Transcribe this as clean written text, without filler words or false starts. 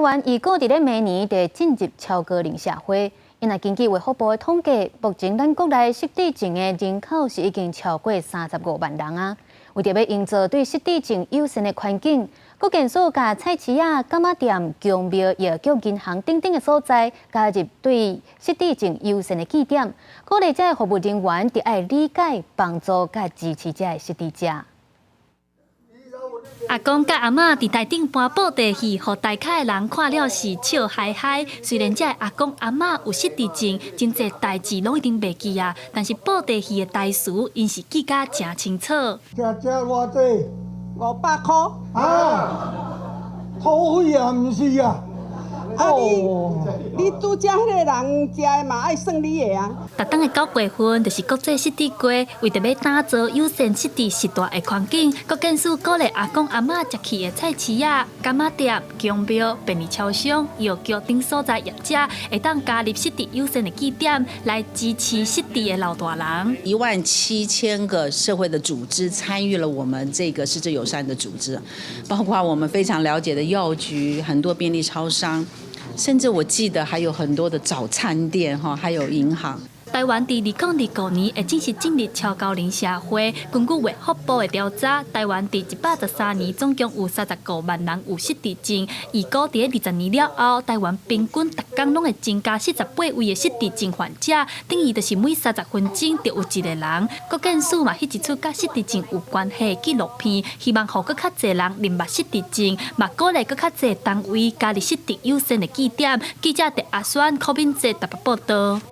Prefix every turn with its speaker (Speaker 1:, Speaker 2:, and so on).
Speaker 1: 灣預估佇咧明年就會進入超高齡社會。因為根據衛福部的統計，目前咱國內失智症的人口是已經超過35萬人啊。為著欲營造對失智症友善的環境，國健署共菜市仔、柑仔店、宮廟、藥局、銀行等等的所在加入對失智症友善的據點，鼓勵這的服務人員著愛理解、幫助佮支持這的失智者。
Speaker 2: 阿公佮阿嬤佇台頂搬布袋戲，予台跤的人看了是笑嗨嗨。雖然這的阿公阿嬤有失智症，真濟代誌攏已經袂記啊，但是布袋戲的台詞，𪜶是記甲誠清楚。
Speaker 3: 食食偌濟？500
Speaker 4: 箍。
Speaker 3: 啊，土匪啊，毋是啊。
Speaker 4: 啊你，你拄才彼个人食的嘛愛算你的啊。
Speaker 2: 逐冬的9月份就是國際失智月，為著欲打造友善失智世代的環境，國健署鼓勵阿公阿嬤食去的菜市仔、柑仔店、宮廟、便利超商、藥局等所在業者，會當加入失智友善的據點，來支持失智的老大人。
Speaker 5: 1.7萬個社會的組織參與了我們這個失智友善的組織，包括我們非常了解的藥局、很多便利超商。甚至我記得還有很多的早餐店，哈，還有銀行。
Speaker 2: 台灣佇2025年會正式進入超高齡社會。根據衛福部的調查，台灣佇113年總共有35萬人有失智症。預估佇20年了後，台灣平均逐工攏會增加48位的失智症患者，等於就是每30分鐘就有一個人。國健署嘛，翕一齣佮失智症有關係的紀錄片，希望予閣較濟人認捌失智症，嘛鼓勵閣較濟單位加入失智友善的據點。記者鄭阿宣、柯敏哲台北報導。